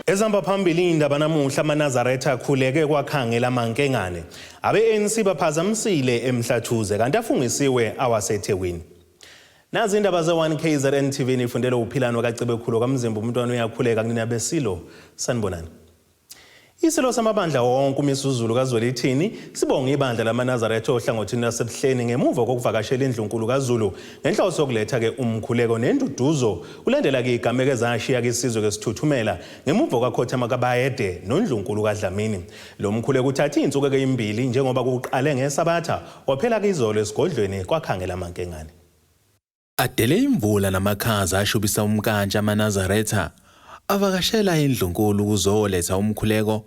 Ezihamba phambili indaba namuhla, amaNazaretha akhuleke kwakhangela amankengane. Abe-ANC baphazamisile eMhlathuze kanti afungisiwe awaseThekwini. Nazi indaba ze-1 KZN TV nifundele uphilano kaCebekhulu kaMzimba umntwana uyakhuleka kunina besilo. Sanibonani. Isilo samabandla wonke uMisuzulu kaZwelithini sibonge ibandla lamaNazaretha ohlangothini lwaseBuhleni ngemuva kokuvakashela indlunkulu kaZulu ngenhloso yokuletha-ke umkhuleko nenduduzo kulandela-ke igameko ezashiya-ke isizwe ke sithuthumela ngemuva kwakhothama kaBayede noNdlunkulu kaDlamini. Lo mkhuleko uthathe iy'nsuku eyimbili njengoba kuqale ngeSabatha waphela-ke izolo esigodlweni kwakhangela amankengane. Adele imvula namakhaza ashubisa umnkantsha amaNazaretha avakashela indlunkulu ukuzoletha umkhuleko,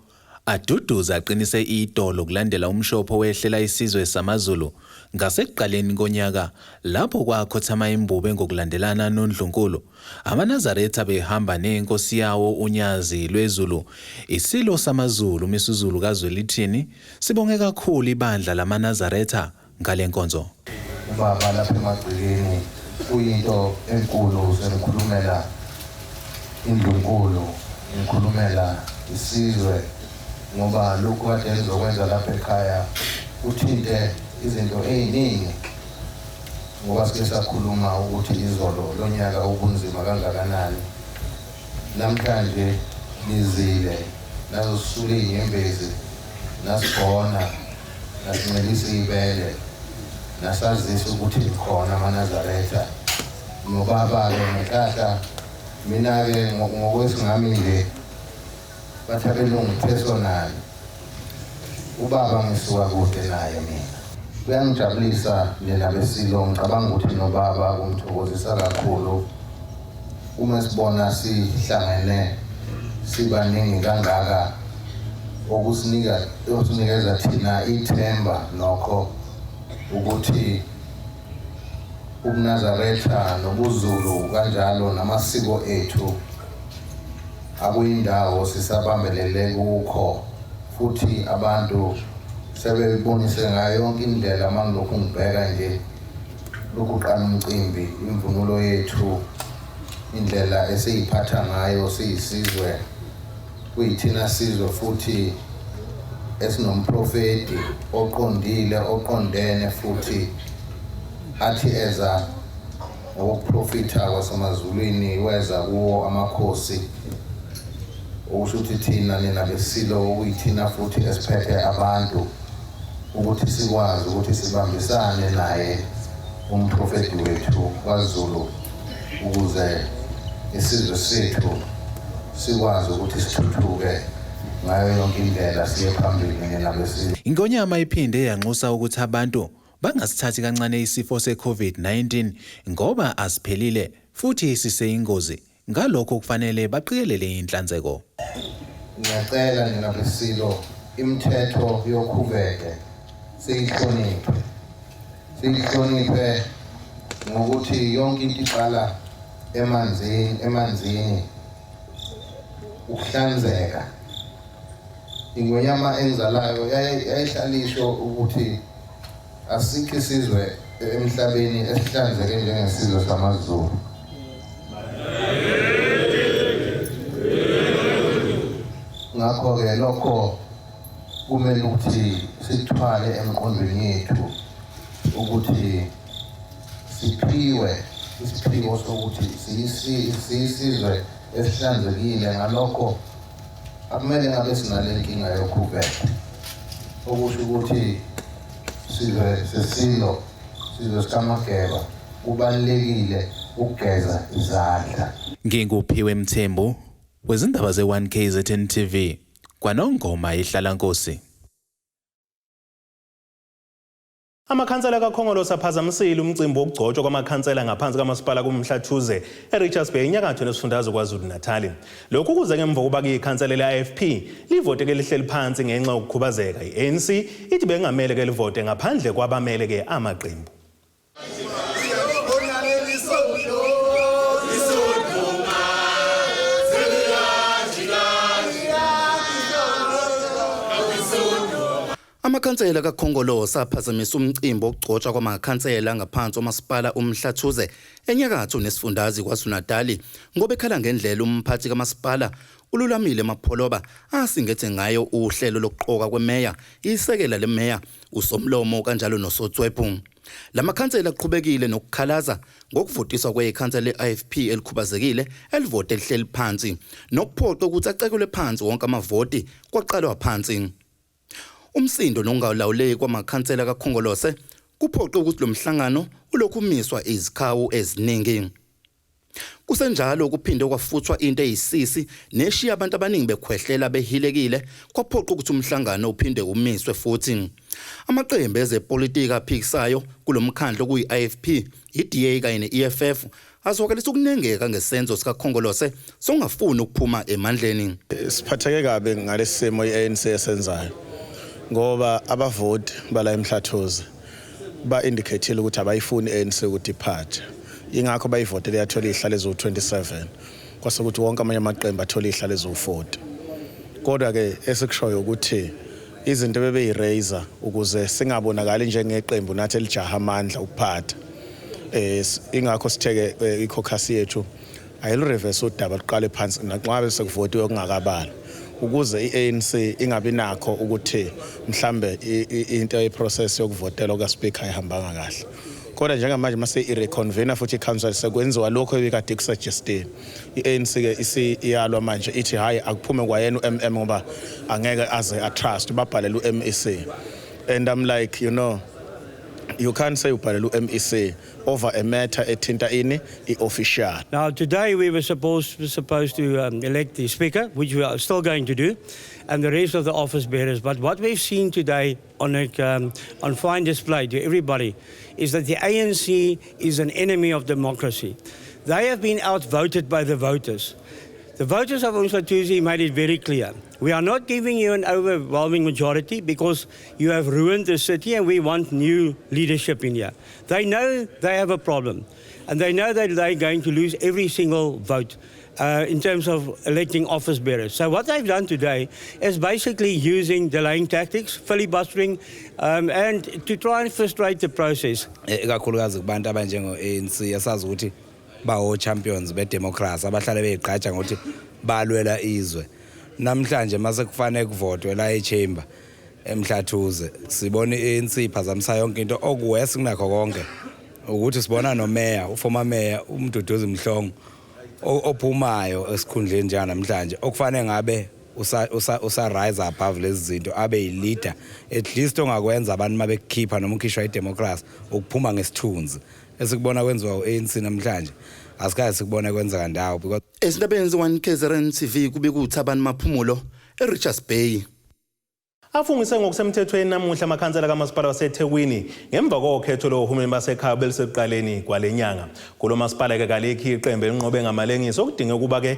aduduze aqinise idolo kulandela umshopho owehlela isizwe samaZulu ngasekuqaleni konyaka lapho kwakhothama imbube ngokulandelana noNdlunkulu. AmaNazaretha behamba nenkosi yawo uNyazi lweZulu, iSilo samaZulu uMisuzulu kaZwelithini, sibonge kakhulu ibandla lamaNazaretha ngale nkonzo. Ubaba lapha emagcekeni kuyinto enkulu, sengikhulumela indlunkulu, ngikhulumela isizwe ngoba lokhu kade ngizokwenza lapha ekhaya kuthinte izinto ey'ningi ngoba sike sakhuluma ukuthi izolo lonyaka ubunzima kangakanani. Namhlanje nizile nazosula iy'nyembezi nasibona nasincelisa ibele nasazisa ukuthi nikhona amaNazaretha nobaba-ke ngenhlahla mina-ke ngokwesingami nje bathi abelungu personal ubaba ngisuka kude naye mina. Kuyangijabulisa nina beSilo, ngicabanga ukuthi nobaba kumthokozisa kakhulu uma sibona sihlangene sibaningi kangaka, okusinika okusinikeza thina ithemba nokho ukuthi ubuNazaretha nobuZulu kanjalo namasiko ethu akuyindawo sisabambelele kukho futhi abantu sebebonise ngayo yonke indlela. Uma ngilokhu ngibheka nje lokuqala umcimbi, imvunulo yethu, indlela esiyiphatha ngayo siyisizwe, kuyithina sizwe futhi esinomprofeti oqondile, oqondene futhi athi eza ngokuprofitha kwasemazulwini weza kuwo amakhosi, okusho ukuthi thina nina besilo okuyithina futhi esiphethe abantu ukuthi sikwazi ukuthi sibambisane naye umprofeti wethu kwaZulu ukuze isizwe sethu sikwazi ukuthi sithuthuke ngayo yonke indlela siye phambili nina besilo. Ingonyama iphinde yanxusa ukuthi abantu bangasithathi kancane isifo se-COVID-19 ngoba asiphelile futhi siseyingozi, ngalokho kufanele baqikelele inhlanzeko. Ngiyacela nina besilo imithetho yokhuvete siyihloniphe, siyihloniphe ngokuthi yonke into iqala emanzini, emanzini ukuhlanzeka. Ingonyama engizalayo yayihlalisho ukuthi asikho isizwe emhlabeni esihlanzeke njengesizwe samaZulu. Ngakho-ke lokho kumele ukuthi sithwale emqondweni yethu ukuthi siphiwe isiphiwo sokuthi siyisizwe esihlanzekile, ngalokho akumele ngabe sinale nkinga yokhuvethe, okusho ukuthi sizwe sesilo, sizwe sikaMageba, kubalulekile ukugeza izandla. Nginguphiwe Mthembu wezindaba ze-1 KZN TV kwaNongoma iHlalankosi. Amakhansela kaKhongolose aphazamisile umcimbi wokugcotshwa kwamakhansela ngaphansi kamasipala kuMhlathuze eRichards Bay enyakatho nesifundazwe KwaZulu-Natal. Lokhu kuze ngemva kokuba ikhansela le-IFP livote ke lihleli phansi ngenxa yokukhubazeka. I-ANC ithi bengamele ke livote ngaphandle kwabamele ke amaqembu. Amakhansela kaKhongolose aphazamisa umcimbi wokugcotshwa kwamakhansela ngaphansi komasipala uMhlathuze enyakatho nesifundazwe KwaZulu-Natali ngoba ekhala ngendlela umphathi kamasipala uLulamile Mapholoba asingethe ngayo uhlelo lokuqoka kwemeya, isekela lemeya, usomlomo kanjalo nosotswebhu. Lamakhansela aqhubekile nokukhalaza ngokuvotiswa kwekhansela le-IFP elikhubazekile elivote lihleli phansi nokuphoqa ukuthi acekelwe phansi wonke amavoti kwaqalwa phansi. Umsindo nokungalawuleki kwamakhansela kaKhongolose kuphoqe ukuthi lo mhlangano ulokhu umiswa izikhawu eziningi. Kusenjalo kuphinde kwafuthwa into eyisisi neshiya abantu abaningi bekhwehlela behilekile kwaphoqa ukuthi umhlangano uphinde umiswe futhi. Amaqembu ezepolitiki aphikisayo kulomkhandlu kuyi-IFP, i-DA kanye ne-EFF azwakalisa ukunengeka ngesenzo sikaKhongolose sokungafuni ukuphuma emandleni. Siphatheke kabi ngalesi simo i-ANC esenzayo ngoba abavoti bala eMhlathuze ba-indicate-ile ukuthi abayifuni i-ANC ukuthi iphathe, ingakho bayivotele yathola izihlalo eziwu-27 kwase ukuthi wonke amanye amaqembu athola izihlalo eziwu-40. Kodwa-ke esikushoyo ukuthi izinto bebeyi-raise ukuze singabonakali njengeqembu nathi elijaha amandla ukuphatha, ingakho sitheke i-caucus yethu ayilu-reverse udaba luqale phansi naxa sekuvotiwe kungakabali ukuze i-ANC ingabi nakho ukuthi mhlambe into ye-process yokuvotelwa kuka-speaker ayihambanga kahle. Kodwa njengamanje mase i-reconvene futhi i-council sekwenziwa lokho ebikade kusuggestile, i-ANC-ke isiyalwa manje ithi hhayi, akuphume kwayena u-MM ngoba angeke aze a-trust babhalele u-MEC, and I'm like, you can't say ubhalele u-MEC over a matter ethinta ini i-official. Now, today we were supposed to elect the speaker, which we are still going to do, and the rest of the office bearers. But what we've seen today on fine display to everybody is that the ANC is an enemy of democracy. They have been outvoted by the voters. The voters of Umhlathuze made it very clear. We are not giving you an overwhelming majority because you have ruined the city and we want new leadership in here. They know they have a problem and they know that they're going to lose every single vote in terms of electing office bearers. So what they've done today is basically using delaying tactics, filibustering, and to try and frustrate the process. Ikakhulukazi kubantu abanjengo-ANC asazi ukuthi bawo-champions bedemocracy abahlale beyigqaja ngokuthi balwela izwe. Namhlanje mase kufanele kuvotwe la e-chamber eMhlathuze sibona i-ANC iphazamisa yonke into. Okuwesi kunakho konke ukuthi sibona nomeya, u-former mayor uMduduzi Mhlongo ophumayo esikhundleni njenganamhlanje okufanele ngabe usa rise above lezi zinto, abe yi-leader at least ongakwenza abantu mabekukhipha noma ukhishwa i-democracy ukuphuma ngesithunzi. Esikubona kwenziwa u-ANC namhlanje asikaze sikubone kwenzeka ndawo because Ezindabeni ze-1 KZN TV kubika uThabani Maphumulo eRichards Bay. Afungise ngokusemthethweni namuhla amakhansela kamasipala waseThekwini ngemva kokhetho lohulumeni basekhaya belisekuqaleni kwale nyanga. Kulo masipala-ke kalikho iqembu elinqobe ngamalengiso okudinga ukuba-ke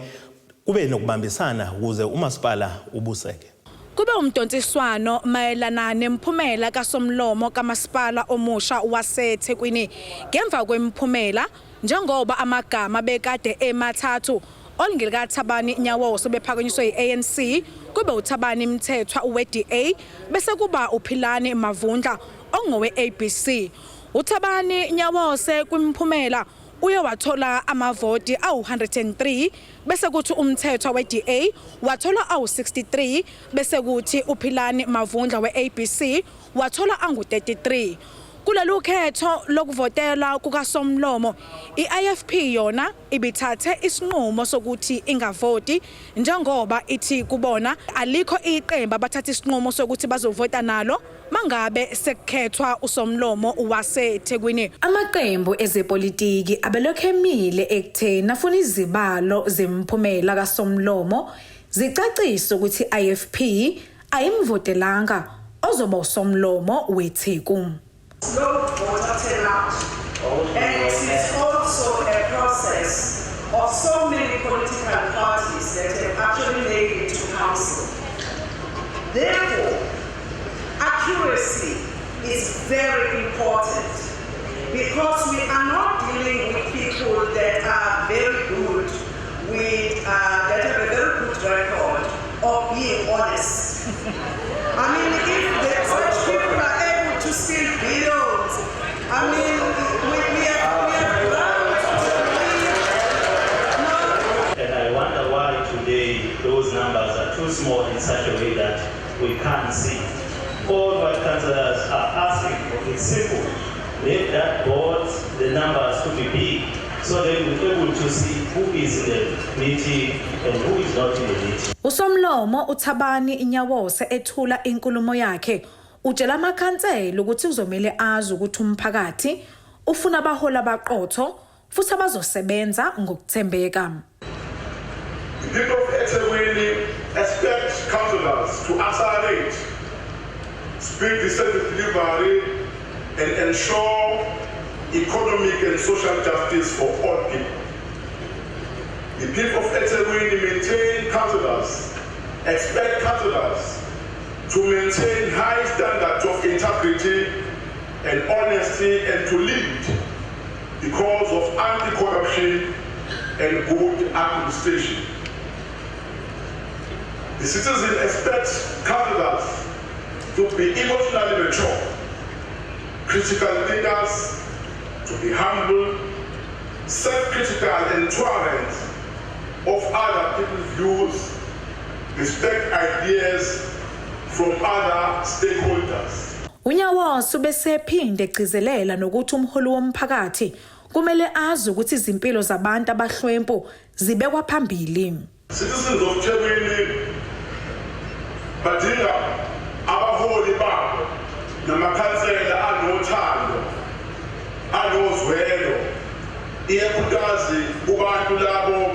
kube nokubambisana ukuze umasipala ubuseke. Kube umdonsiswano mayelana nemphumela kasomlomo kamasipala omusha waseThekwini ngemva kwemiphumela njengoba amagama bekade emathathu olingelikaThabani Nyawose bephakanyiswe yi-ANC, kube uThabani Mthethwa we-DA, bese kuba uPhilani Mavundla ongowe-ABC. uThabani Nyawose kwimiphumela uye wathola amavoti awu-103, bese kuthi uMthethwa we-DA wathola awu-63, bese kuthi uPhilani Mavundla we-ABC wathola angu-33. Kulolu khetho lokuvotela kukasomlomo, i-IFP yona ibithathe isinqumo sokuthi ingavoti njengoba ithi kubona alikho iqembu abathatha isinqumo sokuthi bazovota nalo mangabe sekukhethwa usomlomo waseThekwini. Amaqembu ezepolitiki abelokhu emile ekutheni afuna izibalo zemphumela kasomlomo zicacise ukuthi IFP ayimvotelanga ozoba usomlomo weTheku. Slow voter turnout. And it is also a process of so many political parties that have actually made it to council. Therefore, accuracy is very important because we are not dealing with people that are very good with, that have a very good record of being honest. I mean, if the such those numbers are too small in such a way that we can't see. All what councillors are asking for is simple. Let that board, the numbers to be big, so they will be able to see who is in the meeting and who is not in the meeting. Usomlomo uThabani Nyawose ethula inkulumo yakhe utshela amakhansela ukuthi kuzomele azi ukuthi umphakathi ufuna abaholi abaqotho futhi abazosebenza ngokuthembeka. The people of eThekwini expect councillors to accelerate, speed the service delivery and ensure economic and social justice for all people. The people of eThekwini maintain councillors, expect councillors to maintain high standards of integrity and honesty and to lead because of anti-corruption and good administration. The citizen expects councillors to be emotionally mature, critical thinkers, to be humble, self-critical and tolerant of other people's views, respect ideas from other stakeholders. UNyawose ubesephinde egcizelela nokuthi umholi womphakathi kumele azi ukuthi izimpilo zabantu abahlwempu zibekwa phambili. Citizens of Thekwini badinga abaholi babo namakhansela anothando, anozwelo, ikakhulukazi kubantu labo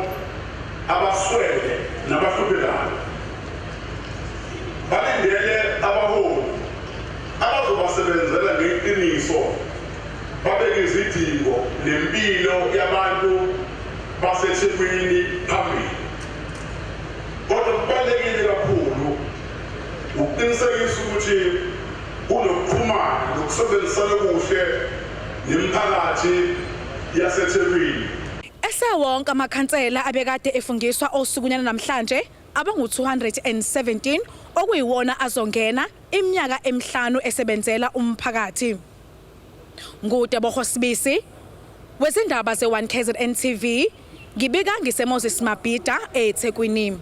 abaswele nabahluphekayo. Balindele abaholi abazobasebenzela ngeqiniso, babeke izidingo nempilo yabantu baseThekwini phambili. Kodwa kubalulekile kakhulu ukuqinisekisa ukuthi kunokuxhumana nokusebenzisana kuhle nemiphakathi yaseThekwini. Esewonke amakhansela abekade efungiswa osukunyana namhlanje abangu-217 okuyiwona azongena iminyaka emihlanu esebenzela umphakathi. NguTebogo Sibisi wezindaba ze-1 KZN TV, ngibika ngiseMoses Mabhida eThekwini.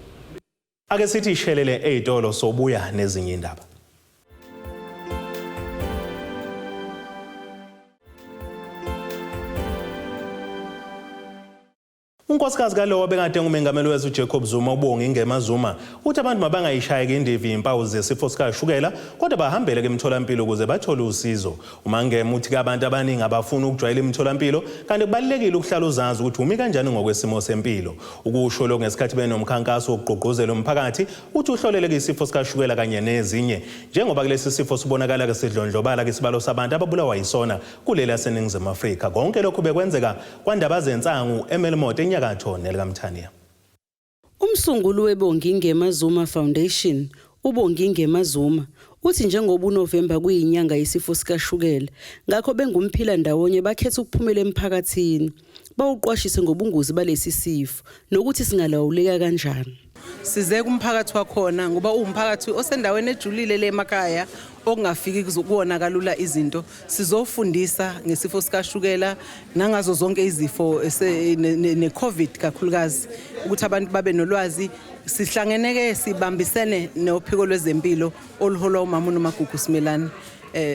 Ake sithi ishelele ezitolo, sobuya nezinye indaba. Unkosikazi kalowo obekade ngumengameli wezwe uJacob Zuma, uBongi Ngema Zuma, uthi abantu mabangayishayeki indiva impawu zesifo sikashukela, kodwa bahambele emtholampilo ukuze bathole usizo. UMaNgema uthi abantu abaningi abafuni ukujwayela imitholampilo, kanti kubalulekile ukuhlala uzazi ukuthi umi kanjani ngokwesimo sempilo. Ukusho lokhu ngesikhathi benomkhankaso wokugqugquzela umphakathi uthi uhloleleke isifo sikashukela kanye nezinye, njengoba kulesi sifo sibonakala ke sidlondlobala ke isibalo sabantu ababulawa yisona kuleli laseNingizimu Afrika. Konke lokhu bekwenzeka kwandaba zensangu eMelmoth enyakatho nelikamthaniya. Umsunguli weBongi Ngema Zuma Foundation, uBongi Ngema Zuma, uthi njengoba uNovemba kuyinyanga yesifo sikashukela, ngakho bengumphila ndawonye bakhetha ukuphumela emphakathini, bawuqwashise ngobungozi balesi sifo nokuthi singalawuleka kanjani. Size kumphakathi wakhona ngoba uwumphakathi osendaweni ejulile le emakhaya okungafiki kuwona kalula izinto. Sizofundisa ngesifo sikashukela nangazo zonke izifo ne-COVID kakhulukazi, ukuthi abantu babe nolwazi. Sihlangeneke sibambisene nophiko lwezempilo oluholwa umama uNomagugu Simelane,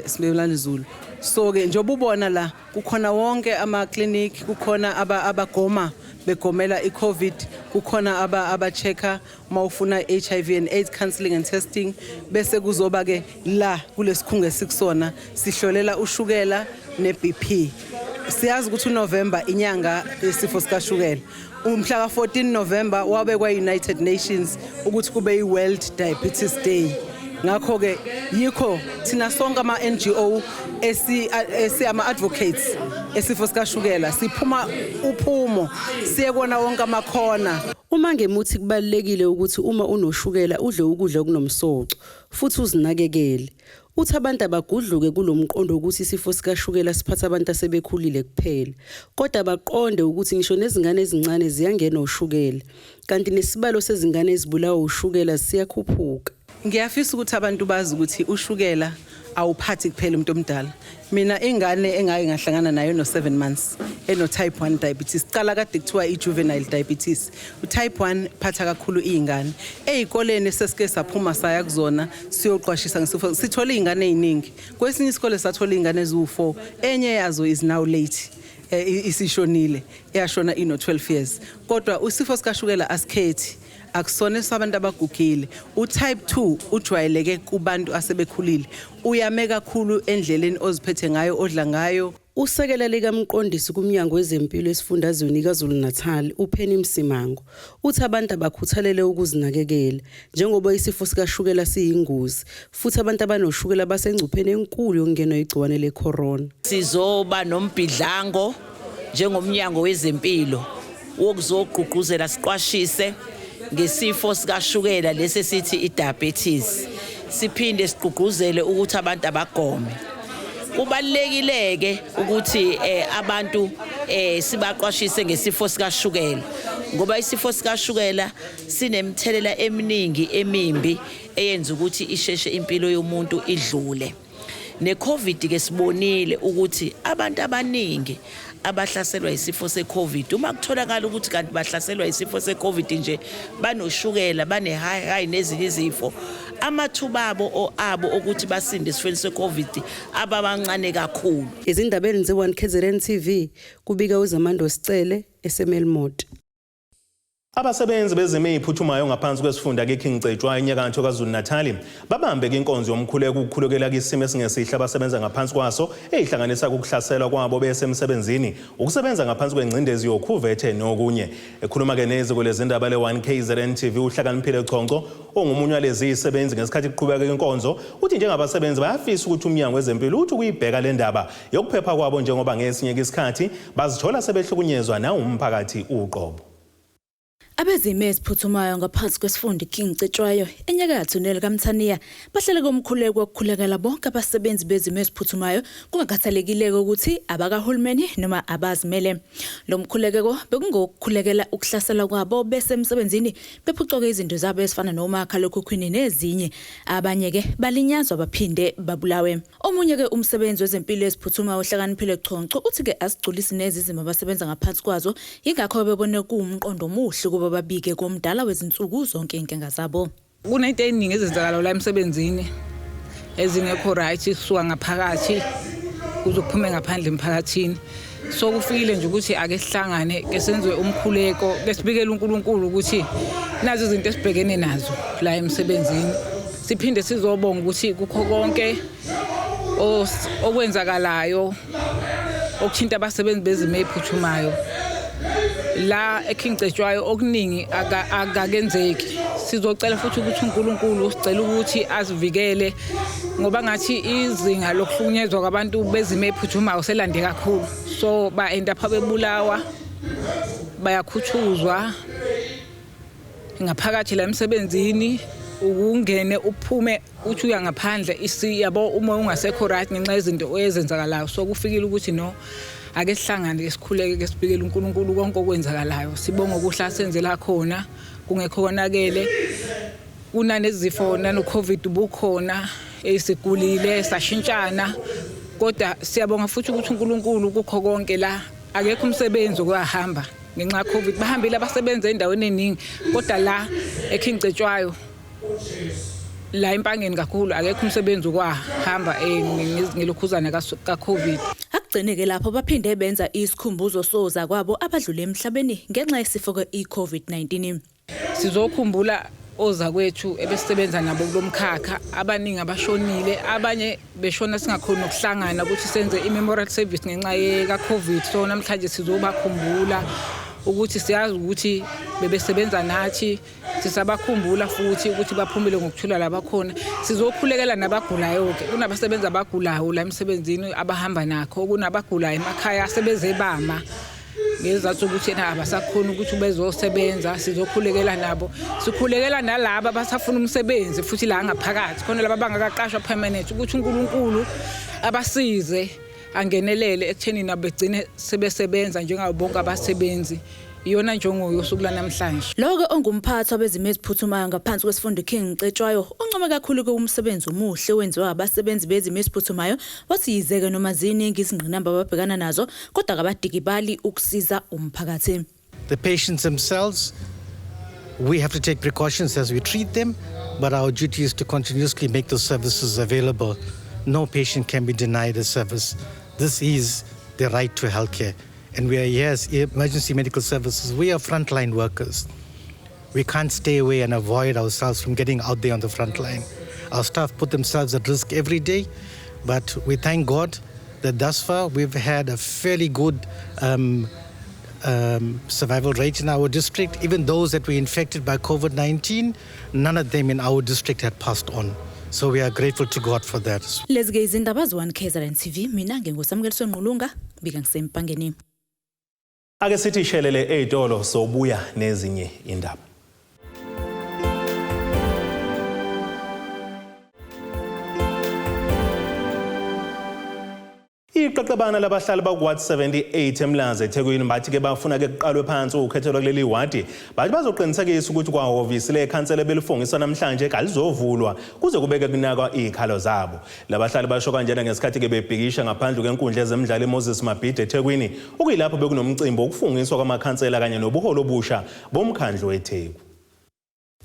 Simelane Zulu. So ke njengoba ubona la kukhona wonke ama-clinic, kukhona abagoma begomela i-COVID, kukhona aba-check-a uma ufuna HIV and AIDS counseling and testing, bese kuzoba ke la kulesikhungo esikusona sihlolela ushukela ne-BP. Siyazi ukuthi uNovember inyanga yesifo sikashukela. Umhla ka-14 November wabekwa United Nations ukuthi kube i-World Diabetes Day. Ngakho-ke yikho thina sonke ama-NGO esi ama-advocates esifo sikashukela siphuma uphumo siye kona wonke amakhona. Uma ngemuthi kubalulekile ukuthi uma unoshukela udle ukudla okunomsoco futhi uzinakekele. Uthi abantu abagudluke kulo mqondo ukuthi isifo sikashukela siphatha abantu asebekhulile kuphela, kodwa baqonde ukuthi ngisho nezingane ezincane ziyangena ushukela, kanti nesibalo sezingane ezibulawa ushukela siyakhuphuka. Ngiyafisa ukuthi abantu bazi ukuthi ushukela Awuphathi kuphela umuntu omdala. Mina ingane engake ngahlangana nayo no-7 months eno-type 1 diabetes, cala kade kuthiwa i-juvenile diabetes. U-type 1 phatha kakhulu iy'ngane ey'koleni. Sesike saphuma saya kuzona siyoqwashisa ngesifo, sithole iy'ngane ey'ningi. Kwesinye isikole sathola iy'ngane eziwu-4, enye yazo is now late, isishonile, eyashona ino-12 years. Kodwa isifo sikashukela asikhethi, akusona esabantu abagugile. U-type 2 ujwayeleke kubantu asebekhulile, uyame kakhulu endleleni oziphethe ngayo, odla ngayo. Usekela likamqondisi kumnyango wezempilo esifundazweni KwaZulu-Natal, uPenny Msimango, uthi abantu abakhuthalele ukuzinakekela njengoba isifo sikashukela siyingozi futhi abantu abanoshukela basengcupheni enkulu yokungenwa igciwane le-corona. Sizoba nombhidlango njengomnyango wezempilo wokuzogqugquzela, siqwashise ngesifo sikashukela lesi sithi i-diabetes, siphinde sigqugquzele ukuthi abantu abagome. Kubalulekile-ke ukuthi abantu sibaqwashise ngesifo sikashukela ngoba isifo sikashukela sinemthelela eminingi emimbi eyenza ukuthi isheshe impilo yomuntu idlule. Ne-COVID ke sibonile ukuthi abantu abaningi abahlaselwa isifo se-COVID, uma kutholakala ukuthi kanti bahlaselwa isifo se-COVID nje, banoshukela, bane-high high nezinye izifo, amathuba abo okuthi basinde esifweni se-COVID ababancane kakhulu. Ezindabeni ze-1 KZN TV, kubika uZamando Sicele eseMelmoth. Abasebenzi bezimo eziphuthumayo ngaphansi kwesifunda ke-King Cetshwayo enyakatho KwaZulu-Natal babambe inkonzo yomkhuleko ukukhulekela isimo esingesihle abasebenza ngaphansi kwaso, eyihlanganisa ukuhlaselwa kwabo besemsebenzini, ukusebenza ngaphansi kwengcindezi yokhuvethe nokunye. Ekhuluma-ke neziko lezindaba le-1 KZN TV, uHlakaniphile Chonco, ongumunye walezi zisebenzi ngesikhathi kuqhubeka inkonzo, uthi njengabasebenzi bayafisa ukuthi umnyango wezempilo uthi ukuyibheka le ndaba yokuphepha kwabo njengoba ngesinye isikhathi bazithola sebehlukunyezwa nawumphakathi uqobo. Abezimo eziphuthumayo ngaphansi kwesifunda King Cetshwayo enyakatho nelikaMthaniya bahlele komkhuleko wokukhulekela bonke abasebenzi bezimo eziphuthumayo kungakhathalekile ukuthi abakahulumeni noma abazimele. Lo mkhuleko bekungokukhulekela ukuhlaselwa kwabo besemsebenzini, bephucoke izinto zabo ezifana nomakhalekhukhwini nezinye. Abanye-ke balinyazwa baphinde babulawe. Omunye-ke umsebenzi wezempilo eziphuthumayo, oHlakaniphile Chonco, uthi-ke asigculisi nezizimo abasebenza ngaphansi kwazo, yingakho bebone kuwumqondo omuhle ukuba babike komdala wezinsuku zonke iy'nkinga zabo. Kunento ey'ningi ezenzakalayo la emsebenzini ezingekho right, kusuka ngaphakathi kuze kuphume ngaphandle emphakathini. So kufikile nje ukuthi ake sihlangane, ke senziwe umkhuleko, ke sibikele uNkulunkulu ukuthi nazo izinto esibhekene nazo la emsebenzini. Siphinde sizobonga ukuthi kukho konke okwenzakalayo okuthinta abasebenzi bezimo ey'phuthumayo la eKing Cetshwayo, okuningi akakenzeki. Sizocela futhi ukuthi uNkulunkulu, sicela ukuthi asivikele ngoba ngathi izinga lokuhlukunyezwa kwabantu bezimo ey'phuthumayo selande kakhulu, so ba-end up bebulawa, bayakhuthuzwa ngaphakathi la emsebenzini. Ukungene uphume uthi uya ngaphandle isi yabo umoya ungasekho right ngenxa yezinto ezenzakalayo. So kufikile ukuthi no, ake sihlangane, ke sikhuleke, ke sibikele uNkulunkulu konke okwenzakalayo. Sibonge okuhle asenzela khona, kungekho konakele. Kunanezifo nano-COVID bukhona esigulile sashintshana, kodwa siyabonga futhi ukuthi uNkulunkulu kukho konke la akekho umsebenzi okuyahamba ngenxa ye-COVID. Bahambile abasebenza endaweni eningi, kodwa la eKing Cetshwayo, la eMpangeni kakhulu, akekho umsebenzi okwahamba ngelokhuzana ka-COVID. Akugcineke lapho, baphinde benza isikhumbuzo soza kwabo abadlule emhlabeni ngenxa yesifo i-COVID-19. Sizokhumbula ozakwethu ebesisebenza nabo kulomkhakha, abaningi abashonile, abanye beshona singakhoni nokuhlangana ukuthi senze i-memorial service ngenxa ka-COVID. So namhlanje sizobakhumbula ukuthi siyazi ukuthi bebesebenza nathi, sisabakhumbula futhi ukuthi baphumile ngokuthula labakhona. Sizokhulekela nabagulayo-ke, kunabasebenzi abagulayo la emsebenzini abahamba nakho, kunabagulayo emakhaya asebeze bama ngezathu sokuthi yena abasakhoni ukuthi bezosebenza. Sizokhulekela nabo, sikhulekela nalaba abasafuna umsebenzi futhi la ngaphakathi khona, laba abangakaqashwa permanent, ukuthi uNkulunkulu abasize, angenelele ekutheni nabo begcine sebesebenza njengabo bonke abasebenzi. Iyona njongo yosuku lwanamhlanje. Lo-ke ongumphathi wabezimo eziphuthumayo ngaphansi kwesifunda King Cetshwayo uncome kakhulu-ke umsebenzi omuhle owenziwa abasebenzi bezimo eziphuthumayo, wathi yize-ke noma ziningi izingqinamba ababhekana nazo kodwa kabadikibali ukusiza umphakathi. The patients themselves, we have to take precautions as we treat them, but our duty is to continuously make those services available. No patient can be denied a service. This is the right to healthcare. And we are here as emergency medical services. We are frontline workers. We can't stay away and avoid ourselves from getting out there on the front line. Our staff put themselves at risk every day, but we thank God that thus far we've had a fairly good survival rate in our district. Even those that were infected by COVID-19, none of them in our district had passed on. So we are grateful to God for that. Lezi-ke izindaba ze-1 KZN TV, mina nginguSamukeliso Ngqulunga, bika ngiseMpangeni. Ake sithi shelele ey'tolo, sobuya nezinye indaba. Iqeqebana labahlali baku-Ward 78 eMlazi eThekwini bathi-ke bafuna-ke kuqalwe phansi ukhetho kuleli wadi. Bathi bazoqinisekisa ukuthi kwahhovisi lekhansela belifungisa namhlanje kalizovulwa kuze kubeke kunakwa iy'khalo zabo. Labahlali basho kanjena ngesikhathi-ke bebhikisha ngaphandle kwenkundla ezemidlalo eMoses Mabhida eThekwini, okuyilapho bekunomcimbi wokufungiswa kwamakhansela kanye nobuholi obusha bomkhandlu weTheku.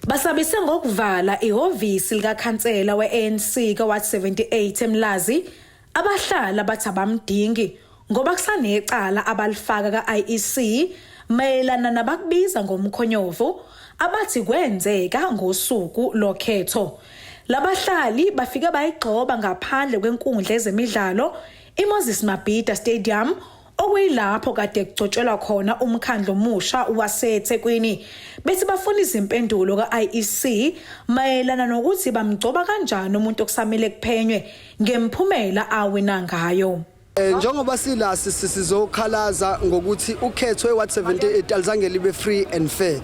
Basabise ngokuvala ihhovisi likakhansela we-ANC ka-Ward 78 eMlazi. Abahlali bathi abamdingi ngoba kusanecala abalifaka ka-IEC mayelana nabakubiza ngomkhonyovu abathi kwenzeka ngosuku lokhetho. Labahlali bafike bayigxoba ngaphandle kwenkundla ezemidlalo iMoses Mabhida Stadium, okuyilapho kade kugcotshelwa khona umkhandlu omusha waseThekwini, bethi bafuna izimpendulo ka-IEC mayelana nokuthi bamgcoba kanjani umuntu okusamele kuphenywe ngemphumela awina ngayo. Njengoba sila sizokhalaza ngokuthi ukhetho eWard 78 alizange libe free and fair.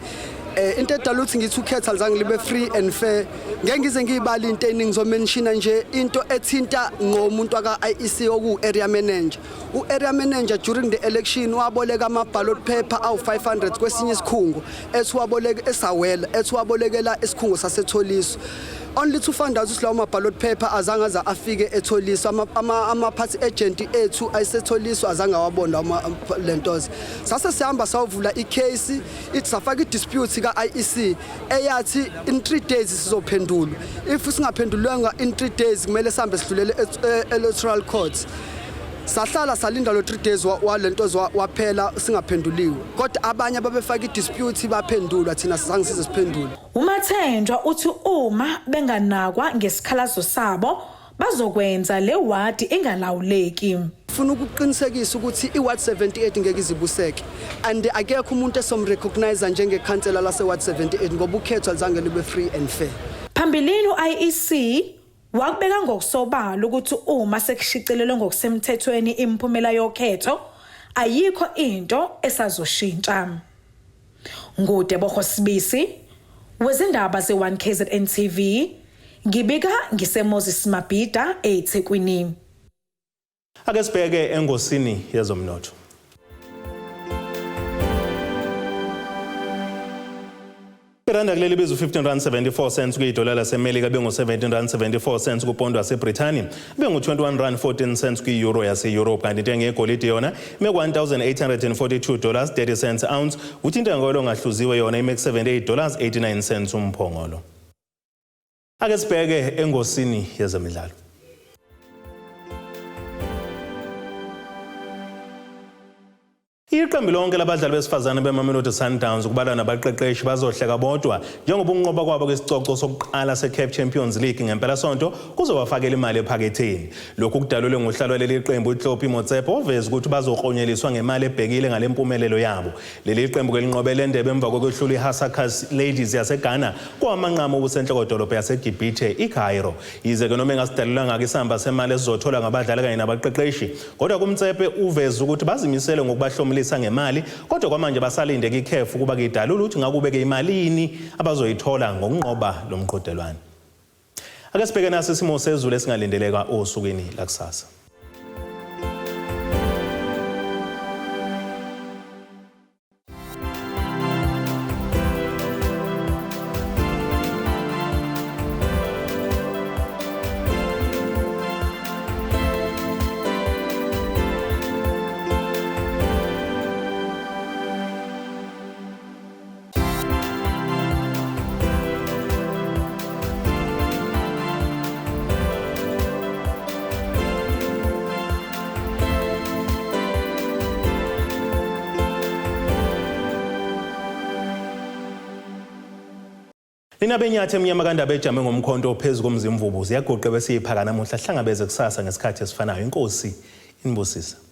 Into edala ukuthi ngithi ukhetho alizange libe free and fair, ngeke ngize ngiyibale into eningi, ngizomentiona nje into ethinta ngqo umuntu aka-IEC oku-area manager. U-area manager during the election waboleka ama-ballot paper awu-500 kwesinye isikhungo, ethi waboleka esawela, ethi wabolekela isikhungo saseTholiso, only to find out ukuthi lawo ma-ballot paper azange aze afike eTholiso. Ama-party agent ethu ayiseTholiso azange awabona lentoze. Sase sihamba sayovula i-case, ithi safaka i-dispute ka-IEC eyathi in 3 days sizophendulwa. If singaphendulwanga in 3 days, kumele sihambe sidlulele e-electoral court. Sahlala salinda lo 3 days walentozo waphela singaphenduliwe, kodwa abanye ababefaka i-dispute baphendulwa, thina sizange size siphendule. Umathenjwa uthi uma benganakwa ngesikhalazo sabo bazokwenza le wadi ingalawuleki. Funa ukuqinisekisa ukuthi i-Ward 78 ngeke izibuseke and akekho umuntu esomrecognize njengekhansela lase-Ward 78 ngoba ukhetho alizange libe free and fair. Phambilini u-IEC wakubeka ngokusobala ukuthi uma sekushicilelwe ngokusemthethweni imiphumela yokhetho, ayikho into esazoshintsha. NguDebogo Sibisi wezindaba ze-1 KZN TV, ngibika ngiseMoses Mabhida eThekwini. Ake sibheke engosini yezomnotho. Iranda kuleli bizu 15 rand 74 cents kuyidola laseMelika, bengu-17 rand 74 cents kupondo waseBrithani, bengu-21 rand 14 cents kwi-euro yase-Europe, kanti intengo yegolide yona ime ku-1842 dollars 30 cents ounce, kuthi intengo yolongahluziwe yona ime ku-78 dollars 89 cents umphongolo. Ake sibheke engosini yezemidlalo. Iqembu lonke labadlali besifazane beMamelodi Sundowns, kubalwa nabaqeqeshi, bazohleka bodwa njengoba ukunqoba kwabo kwisicoco sokuqala se-CAF Champions League ngempelasonto kuzobafakela imali ephaketheni. Lokhu kudalulwe ngusihlalo leli qembu uTlhopie Motsepe, oveza ukuthi bazoklonyeliswa ngemali ebhekile ngale mpumelelo yabo. Leli qembu ke linqobe le ndebe emva kokwehlula iHasakas Ladies yaseGhana kowamanqamu obusenhlokodolobha yaseGibhithe iCairo. Yize-ke noma engasidalulanga isamba semali esizotholwa ngabadlali kanye nabaqeqeshi, kodwa kuMotsepe uveza ukuthi bazimisele ngokubahlomulisa ngemali, kodwa kwamanje basalinde iCAF ukuba kidalule ukuthi ngakube-ke imalini abazoyithola ngokunqoba lo mqhudelwano. Ake sibheke naso isimo sezulu esingalindeleka osukwini lakusasa. Nina benyathi emnyama kandaba ejame ngomkhonto ophezu komzimvubu ziyaguqa bese iphaka namuhla hlangabeze kusasa ngesikhathi esifanayo. Inkosi inibusise.